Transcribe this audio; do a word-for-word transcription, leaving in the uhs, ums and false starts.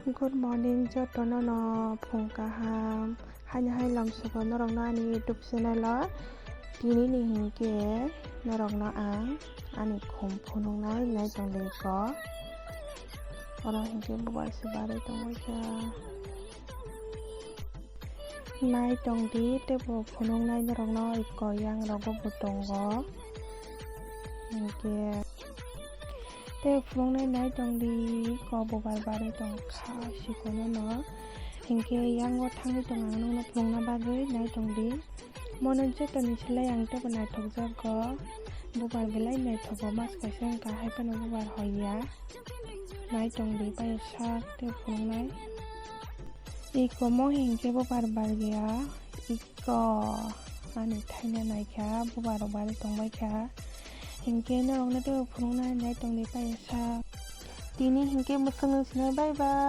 Good morning jotono no, phung kaham. Haini hai lamsogo norokno ani YouTube channel o. Tini ni hinkhe norokno ang ani khum phunuknai naitongdi ko. Oro hinkhe bubar se barwi tongbaikha. Naitongdi teibo phunuknai norokno iko yang rogo bo tongo. Hinkhe tei phunuknai naitongdi ko bubar barwi tongkha sikono no. Hinkhe yango thangwi tongo ang nokno phunukna bagwi naitongdi. Mono jotoni slai ang teibo naithokjago. Bubar belai naithogo, mas kaisa wngkha, hai phano bubar hoya. Naitongdi pai sak tei phunuknai. Iko mo hinkhe bubar barya. Iko ani thaina naikha, bubar rok barwi tongbaikha. Hinkhe norokno teibo phunuknai naitongdi pai sak. Tini hinkhe mwswk nung sinai, bye bye.